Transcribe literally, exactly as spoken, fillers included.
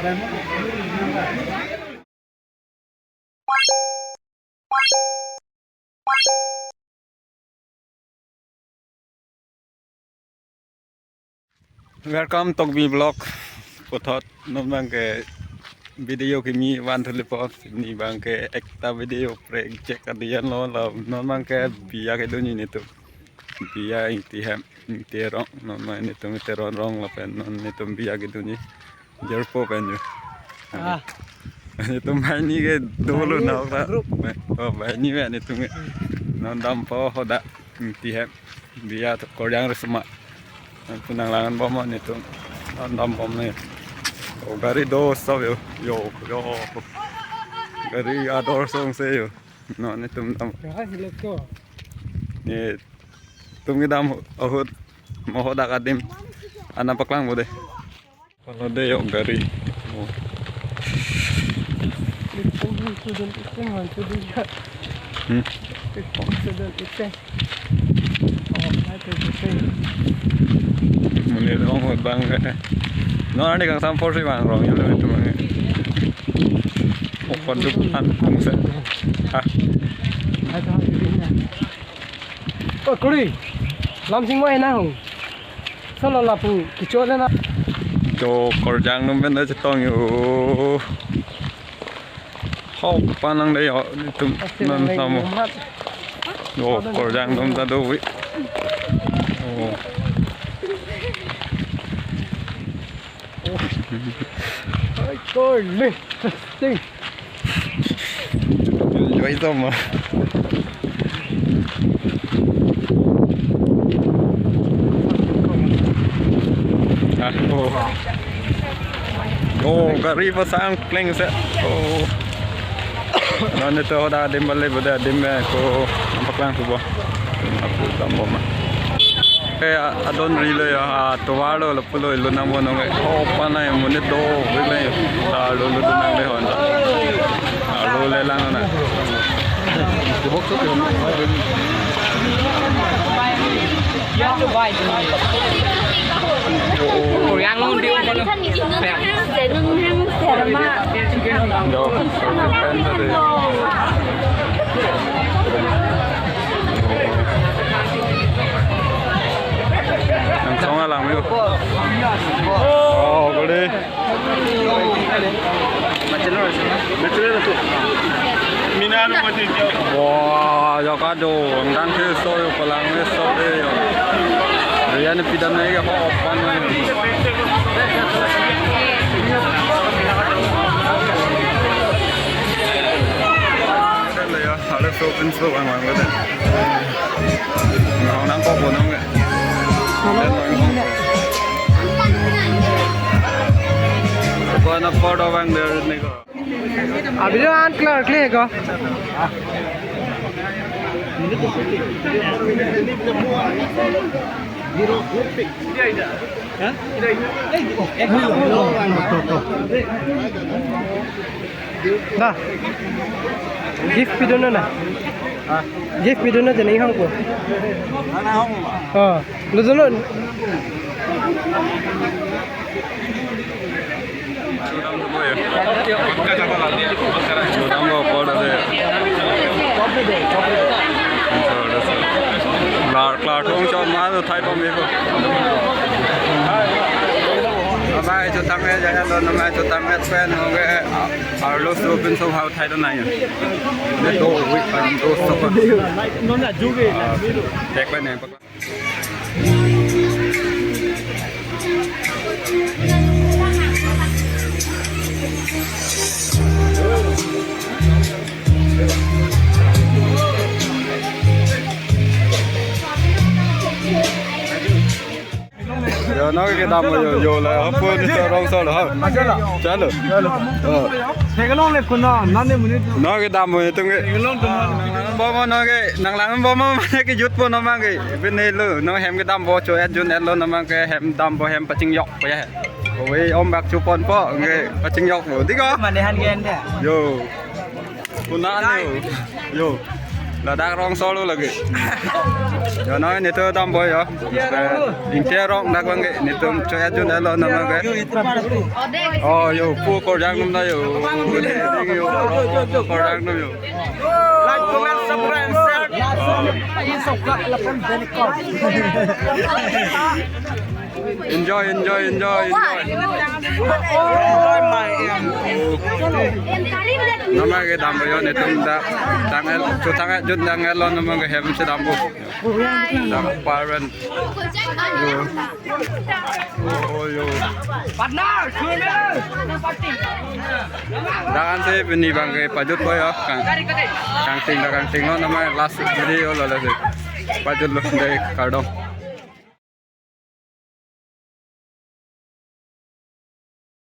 Welcome Tokbi Vlog. Puthot non abangke video kimi van thulipo, pini abangke ekta video prank chek kadian lo, la non abangke biya kedunji netum. Biya Ingti hem, Ingti arong, non abang netum Ingti arong lapen non netum biya kedunji. Jarpo pen jo. Ah. Netum banghini ke dolo na okta. Group. Oh, banghini me netum ke. Non dampo hadak Ingti hem. Biya to Korjang Risma. Pu nanglangbom netum. Non dambom ne. Oh, gari do stop jo. Jo, jo. Gari ador song se jo. Non netum dam. Ya, let's go. Netum kedam ahut mo hadak adim. Ana paklang bo de. Kalau de jo gari. Oh. Ipong sudah ipong, sudah ya. Hmm. Ipong sudah ipong. Oh, nanti ipong. Monit ahut abang ke. Non arni kangsam apor si bang rong, ya, lo itu bang. Oh, konduk an kung se. Hah? Oh, kuri. Lam sing mai na hung. Solo lapu kicho le na. To Korjang atum pen ta chetong jo. Hok panang de jo, netum non samo. Jo, Korjang atum ta do wi. Oh. Ai, kor le. Ting. Joi toma. Ah, oh. Oh, gari pasang pleng se. Oh. Non netum hadak adim bale bo de adim me ko paklang thupo. Aku tambah mah. Eh, adon rilo ya, ah, tovar lo, lo pulo, lo nang bono nge. Oh, panai monit do, bile, ta lo lo nang le hon. Ah, lo le lang na. Yang lo di mana? Yo, Nang song alang yo. Oh, gede. Mina na mati jo. Wah, ya kado, ang dang ke so yo, palang me so de yo. Rian pidan na ya ko opan na. Hello ya, hello so pin so bang bang lo de. Nang nang ko ko nang. Ko na photo bang de ni ko. Abiro an clear clear ko. Da. Gift pidun na. Gift pidun na jani hang ko. Oh, lu dun. Sudam lo photo de. Klar, klar, thong chon ma lo thai pom ko. Amai chutang e, jaya lo namai chutang e pen ho ge. Arlo so pin so hau thai do nai. Ne do wi pan do so pa. Non na juge. Dek pen ne. Yo, nang ke dam yo, yo la, hapun sa rong sa la, ha. Chalo. Chalo. Oh. Theklong le kuna, nane monit. Nang ke dam yo, tum ke. Theklong tum. Bom nang ke, nanglangbom ma ke jutpo nang ke. Bin ne lo, nang hem ke dampo, cho et jun et lo nang ke hem dampo, hem pachingjokpo ya. Oi, om bak chuponpo, ke pachingjokpo. Di ko? Mane han gen de. Yo. Kuna ne. Yo. Ladak rong solo lagi. Yo noi netum dampo yo. Ingti arong dak bang ke netum cho-et jun-et lo nama ke. Oh yo pu korjang num da yo. Yo korjang num yo. Like, comment, subscribe, and share. Enjoy, enjoy, enjoy, enjoy. Nama ke dampo yo netum dak tang-et, chotang-et jun tang-et lo nama ke hem si dampo. Dak parent. Yo. Oh yo. Dak ansi pini bang ke pajutpo yo. Kang, kangting dak kangting lo nama last video lo lasi. Pajutlo dei kardom.